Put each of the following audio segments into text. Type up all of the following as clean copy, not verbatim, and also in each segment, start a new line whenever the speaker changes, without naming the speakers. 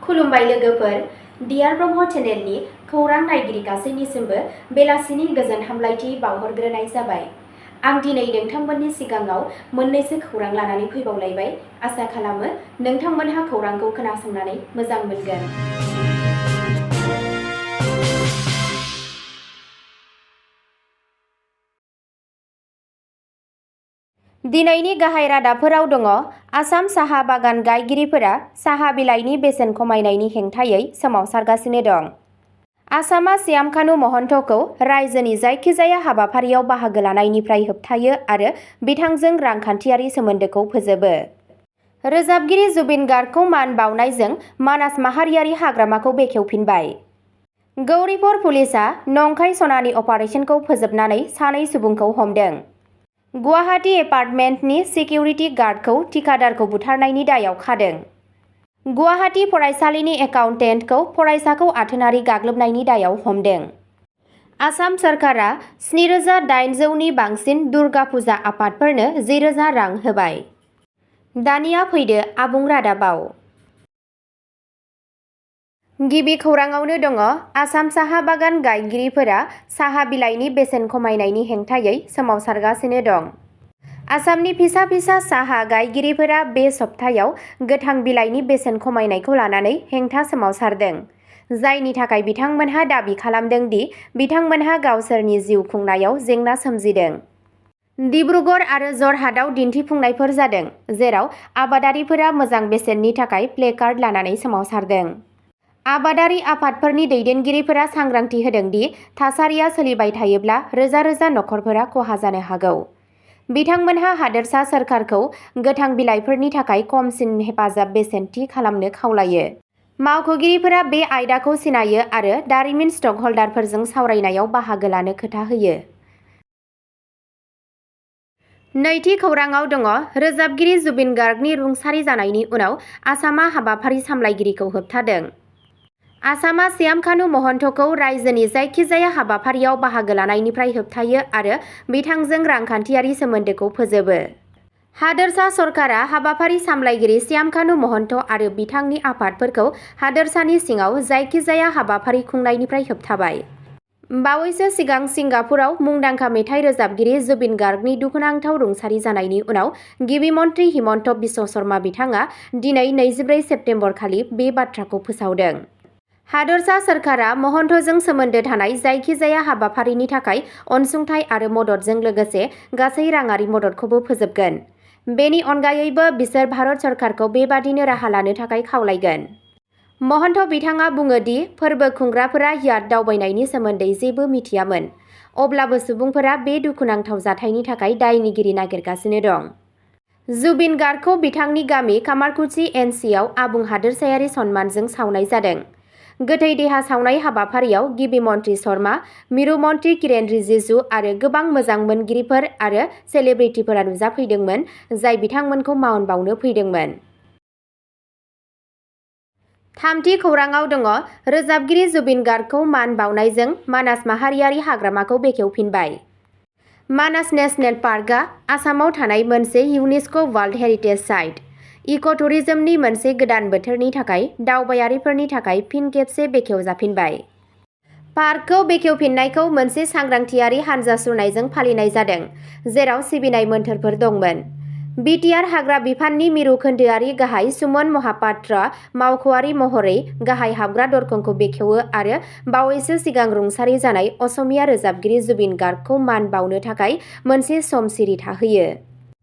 खुलुमबाय लोगोफोर, डियार ब्रह्म चेनेलनि खौरां नायगिरि गासैनिसिमबो बेलासिनि गोजोन हामलायथि बावहरग्रोनाय जाबाय। आं दिनै नोंथांमोननि सिगाङाव मोननैसो खौरां लानानै फैबावलायबाय। आसा खालामो नोंथांमोनहा खौरांखौ खोनासंनानै मोजां मोनगोन। दिनैनि गाहाय रादाबफोराव दङ। आसाम साहा बागान गायगिरिफोरा साहा बिलाइनि बेसेन खमायनायनि हेंथायै सोमावसारगासिनो दं। आसामा श्यामकानु महन्तखौ रायजोनि जायखिजाया हाबाफारियाव बाहागो लानायनिफ्राय होबथायो आरो बिथांजों रांखान्थियारि सोमोन्दोखौ फोजोबो। रोजाबगिरि जुबिन गार्गखौ मान बावनायजों मानास माहारियारि हाग्रामाखौ बेखेवफिनबाय। गौरीपुर पुलिसआ नंखाय सनानि अपारेसनखौ फोजोबनानै सानै सुबुंखौ हमदों। गुवाहाटी एपार्टमेन्टनि सिकिउरिटि गार्डखौ थिखादारखौ बुथारनायनि दायाव खादों। गुवाहाटी फरायसालिनि एकाउन्टेन्टखौ फरायसाखौ आथोनारि गाग्लोबनायनि दायाव हमदों। आसाम सोरखारा 7,800 नि बांसिन दुर्गा फुजा आफादफोरनो 10,000 रां होबाय। दानिया फैदो आबुं रादाबाव। गिबि खौराङावनो दङ। आसाम साहा बागान गायगिरिफोरा साहा बिलाइनि बेसेन खमायनायनि हेंथायै सोमावसारगासिनो दं। आसामनि फिसा फिसा साहा गायगिरिफोरा बे सप्तायाव गोथां बिलाइनि बेसेन खमायनायखौ लानानै हेंथा सोमावसारदों, जायनि थाखाय बिथांमोनहा दाबि खालामदों दि बिथांमोनहा गावसोरनि जिउ खुंनायाव जेंना सोमजिदों। डिब्रुगड़ आरो जरहाटआव दिन्थिफुंनायफोर जादों, जेराव आबादारिफोरा मोजां बेसेननि थाखाय प्लेकार्ड लानानै सोमावसारदों। आबादारि आफादफोरनि दैदेनगिरिफोरा सांग्रांथि होदों दि थासारिया सोलिबाय थायोब्ला रोजा रोजा नखरफोरा खहा जानो हागौ। बिथांमोनहा हादोरसा सोरखारखौ गोथां बिलाइफोरनि थाखाय खमसिन हेफाजाब बेसेन थि खालामनो खावलायो। मावख'गिरिफोरा बे आयदाखौ सिनायो आरो दारिमिन स्टकहल्डारफोरजों सावरायनायाव बाहागो लानो खोथा होयो। नैथि खौराङाव दङ। रोजाबगिरि जुबिन गार्गनि रुंसारि जानायनि उनाव आसामा हाबाफारि सामलायगिरिखौ होबथादों। आसामा श्यामकानु महन्तखौ रायजोनि जायखिजाया हाबाफारियाव बाहागो लानायनिफ्राय होबथायो आरो बिथांजों रांखान्थियारि सोमोन्दोखौ फोजोबो। हादोरसा सरकारा हाबाफारि सामलायगिरि श्यामकानु महन्त आरो बिथांनि आफादफोरखौ हादोरसानि सिङाव जायखिजाया हाबाफारि खुंनायनिफ्राय होबथाबाय। बावैसो सिगां सिंगापुराव मुंदांखा मेथाइ रोजाबगिरि जुबिन गार्गनि दुखुनांथाव रुंसारि जानायनि उनाव गिबि मन्थ्रि हिमन्त बिश्व शर्मा बिथाङा दिनै 24 सेप्तेम्बर खालि बे बाथ्राखौ फोसावदों। हादोरसा सोरखारा महन्तजों सोमोन्दो थानाय जायखिजाया हाबाफारिनि थाखाय अनसुंथाइ आरो मददजों लोगोसे गासै राङारि मददखौबो फोजोबगोन। बेनि अनगायैबो बिसोर भारत सरकारखौ बेबादिनो राहा लानो थाखाय खावलायगोन। महन्त बिथाङा बुङो दि फोरबो खुंग्राफोरा याट दावबायनायनि सोमोन्दै जेबो मिथियामोन, अब्लाबो सुबुंफोरा बे दुखुनांथाव जाथायनि थाखाय दायनिगिरि नागिरगासिनो दं। जुबिन गार्गखौ बिथांनि गामि कामारकुची एनसिआव आबुं हादोरसायारि सन्मानजों सावनाय जादों। गोथै देहा सावनाय हाबाफारियाव गिबि मन्थ्रि शर्मा, मिरु मन्थ्रि किरेन रिजिजु आरो गोबां मोजां मोनगिरिफोर आरो सेलेब्रिटिफोरा नुजाफैदोंमोन, जाय बिथांमोनखौ मान बावनो फैदोंमोन। थामथि खौराङाव दङ। रोजाबगिरि जुबिन गार्गखौ मान बावनायजों मानास माहारियारि हाग्रामाखौ बेखेवफिनबाय। मानास नेशनेल पार्कआ आसामाव थानाय मोनसे इउनेस्क' वर्ल्ड हेरिटेज साइट। इक'टुरिजमनि मोनसे गोदान बोथोरनि थाखाय दावबायारिफोरनि थाखाय फिन खेबसे बेखेवजाफिनबाय। पार्कखौ बेखेवफिननायखौ मोनसे सांग्रांथियारि हानजा सुरनायजों फालिनाय जादों, जेराव सिबिनाय मोन्थोरफोर दंमोन। बिटिआर हाग्रा बिफाननि मिरु खोन्दोआरि गाहाय सुमन महापात्रआ मावख'आरि महरै गाहाय हाबग्रा दरखंखौ बेखेवो आरो बावैसो सिगां रुंसारि जानाय असमिया रोजाबगिरि जुबिन गार्गखौ मान बावनो थाखाय मोनसे सम सिरि थाहोयो।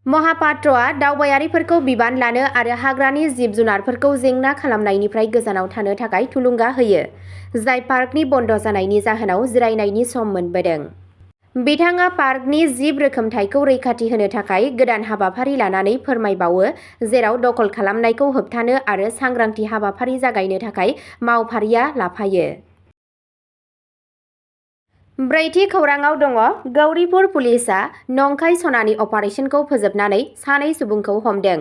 महापात्रआ दावबायारिफोरखौ बिबान लानो आरो हाग्रानि जिब-जुनारफोरखौ जेंना खालामनायनिफ्राय गोजानाव थानो थाखाय थुलुंगा होयो, जाय पार्कनि बन्द जानायनि जाहोनाव जिरायनायनि सम मोनबोदों। बिथाङा पार्कनि जिब रोखोमथायखौ रैखाथि होनो थाखाय गोदान हाबाफारि लानानै फोरमायबावो, जेराव दखल खालामनायखौ होबथानो आरो सांग्रांथि हाबाफारि जागायनो थाखाय मावफारिया लाफायो। ब्रैथि खौराङाव दङ। गौरीपुर पुलिसआ नंखाय सनानि अपारेसनखौ फोजोबनानै सानै सुबुंखौ हमदों।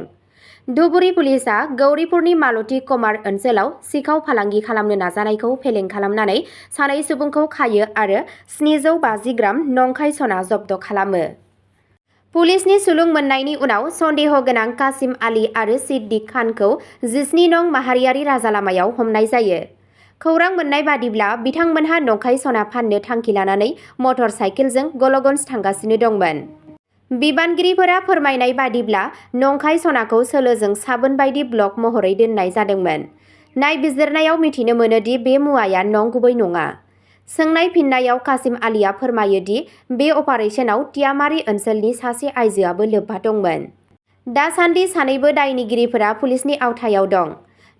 धुबुरी पुलिसआ गौरीपुरनि मालती कमार ओनसोलाव सिखाव फालांगि खालामनो नाजानायखौ फेलें खालामनानै सानै सुबुंखौ खायो आरो 750 ग्राम नंखाय सना जब्द खालामो। पुलिसनि सुलुं मोननायनि उनाव सन्देह गोनां कासिम आली आरो सिद्दिक खानखौ 17 नं माहारियारि राजालामायाव हमनाय जायो। खौरां मोननाय बादिब्ला बिथांमोनहा नंखाय सना फाननो थांखि लानानै मटर साइकेलजों गलगन्ज थांगासिनो दंमोन। बिबानगिरिफोरा फोरमायनाय बादिब्ला नंखाय सनाखौ सोलोजों साबोन बायदि ब्लक महरै दोननाय जादोंमोन। नायबिजिरनायाव मिथिनो मोनोदि बे मुवाया नंगुबै नङा। सोंनाय फिननायाव कासिम आलीआ फोरमायो दि बे अपारेशनाव तियामारी ओनसोलनि सासे आइजोआबो लोब्बा दंमोन। दासान्दि सानैबो दायनिगिरिफोरा पुलिसनि आवथायाव दं।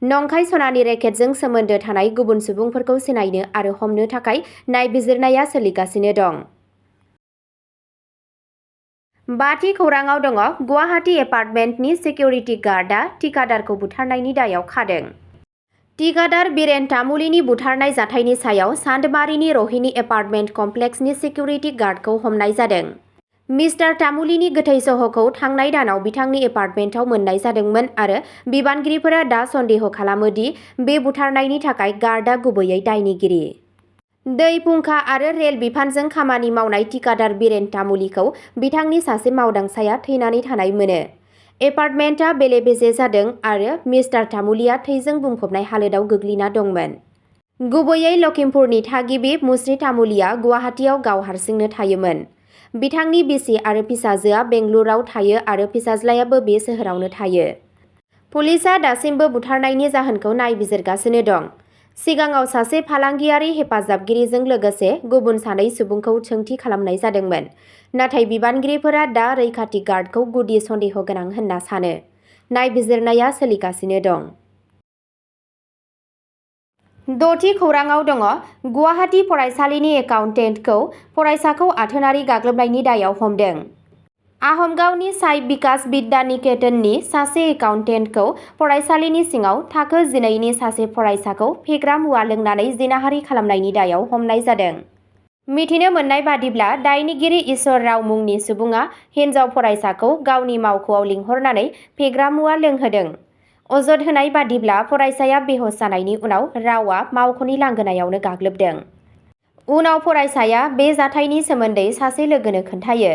नंखाय सनानि रेकेटजों सोमोन्दो थानाय गुबुन सुबुंफोरखौ सिनायनो आरो हमनो थाखाय नायबिजिरनाया सोलिगासिनो दं। बाथि खौराङाव दङ गुवाहाटी एपार्टमेन्टनि सिकिउरिटि गार्डआ थिकादारखौ बुथारनायनि दायाव खादों। थिकादार बिरेन तामुलीनि बुथारनाय जाथायनि सायाव सान्दमारिनि रहिणी एपार्टमेन्ट कमप्लेक्सनि सिकिउरिटि गार्डखौ हमनाय जादों। मिस्टार तामुलीनि गोथै सह'खौ थांनाय दानाव बिथांनि एपार्टमेन्टआव मोन्नाय जादोंमोन आरो बिबानगिरिफोरा दा सन्देह खालामो दि बे बुथारनायनि थाखाय गार्डआ गुबैयै दायनिगिरि। दै फुंखा आरो रेल बिफानजों खामानि मावनाय थिकादार बिरेन तामुलीखौ बिथांनि सासे मावदांसाया थैनानै थानाय मोनो। एपार्टमेन्टआ बेले-बेजे जादों आरो मिस्टार तामुलीआ थैजों बुंफबनाय हालोदाव गोग्लैना दंमोन। गुबैयै लखिमपुरनि थागिबि मुश्री तामुलीआ गुवाहाटीआव गाव हारसिंनो थायोमोन। बिथांनि बिसि आरो फिसाजोआ बेंगलुरुआव थायो आरो फिसाज्लायाबो बे सोहोरावनो थायो। पुलिसआ दासिमबो बुथारनायनि जाहोनखौ नायबिजिरगासिनो दं। सिगाङाव सासे फालांगियारि हेफाजाबगिरिजों लोगोसे गुबुन सानै सुबुंखौ सोंथि खालामनाय जादोंमोन। नाथाय बिबानगिरिफोरा दा रैखाथि गार्डखौ गुदि सन्देह गोनां होनना सानो। नायबिजिरनाया सोलिगासिनो दं। द'थि खौराङाव दङ गुवाहाटी फरायसालिनि एकाउन्टेन्टखौ फरायसाखौ आथोनारि गाग्लोबनायनि दायाव हमदों। आहमगावनि साइ बिकास बिद्या निकेतननि सासे एकाउन्टेन्टखौ फरायसालिनि सिङाव थाखो 12नि सासे फरायसाखौ फेग्रा मुवा लोंनानै जिनाहारि खालामनायनि दायाव हमनाय जादों। मिथिनो मोननाय बादिब्ला दायनिगिरि ईश्वर राव मुंनि सुबुङा हिन्जाव फरायसाखौ गावनि मावख'आव लिंहरनानै फेग्रा मुवा लोंहोदों। अजद होनाय बादिब्ला फरायसाया बेहस जानायनि उनाव रावआ मावख'नि लांगोनायावनो गाग्लोबदों। उनाव फरायसाया बे जाथायनि सोमोन्दै सासे लोगोनो खोन्थायो।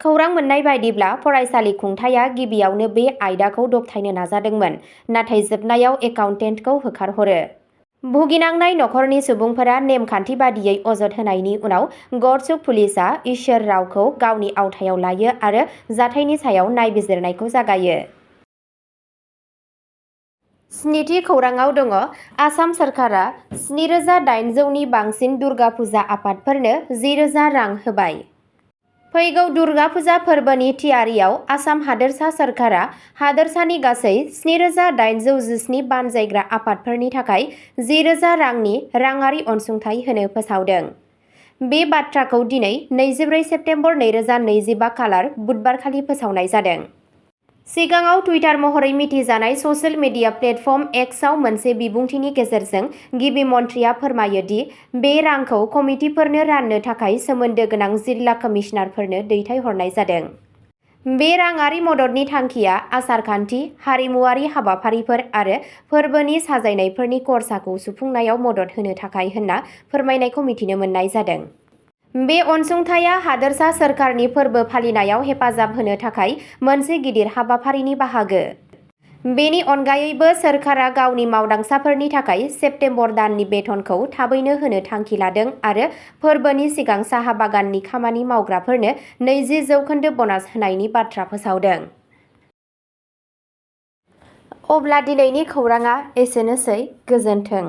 खौरां मोननाय बायदिब्ला फरायसालि खुंथाया गिबियावनो बे आयदाखौ दबथायनो नाजादोंमोन, नाथाय जोबनायाव एकाउन्टेन्टखौ होखारहरो। भुगिनांनाय नखरनि सुबुंफोरा नेमखान्थि बादियै अजद होनायनि उनाव गड़चुक पुलिसआ ईश्वर रावखौ गावनि आवथायाव लायो आरो जाथायनि सायाव नायबिजिरनायखौ जागायो। स्निथि खौराङाव दङ आसाम सरकारा 7,800नि बांसिन दुर्गा फुजा आफादफोरनो 10,000 रां होबाय। फैगौ दुर्गा फुजा फोरबोनि थियारियाव आसाम हादोरसा सरकारा हादोरसानि गासै 7,817 बानजायग्रा आफादफोरनि थाखाय 10,000 रांनि राङारि अनसुंथाइ होनो फोसावदों। बे बाथ्राखौ दिनै 24 सेप्तेम्बर 2025 खालार बुधबारखालि फोसावनाय जादों। सिगाङाव टुइटार महरै मिथिजानाय ससियेल मिडिया प्लेटफर्म एक्सआव मोनसे बिबुंथिनि गेजेरजों गिबि मन्थ्रिया फोरमायो दि बे रांखौ कमिटिफोरनो राननो थाखाय सोमोन्दो गोनां जिल्ला कमिसनारफोरनो दैथायहरनाय जादों। बे राङारि मददनि थांखिया आसार-खान्थि, हारिमुआरि हाबाफारिफोर आरो फोरबोनि साजायनायफोरनि खरसाखौ सुफुंनायाव मदद होनो थाखाय होनना फोरमायनायखौ मिथिनो मोननाय जादों। बे अनसुंथाइया हादोरसा सोरखारनि फोरबो फालिनायाव हेफाजाब होनो थाखाय मोनसे गिदिर हाबाफारिनि बाहागो। बेनि अनगायैबो सोरखारा गावनि मावदांसाफोरनि थाखाय सेप्तेम्बर दाननि बेथनखौ थाबैनो होनो थांखि लादों आरो फोरबोनि सिगां साहा बागाननि खामानि मावग्राफोरनो 20% ब'नास होनायनि बाथ्रा फोसावदों। अब्ला दिनैनि खौराङा एसेनोसै। गोजोन्थों।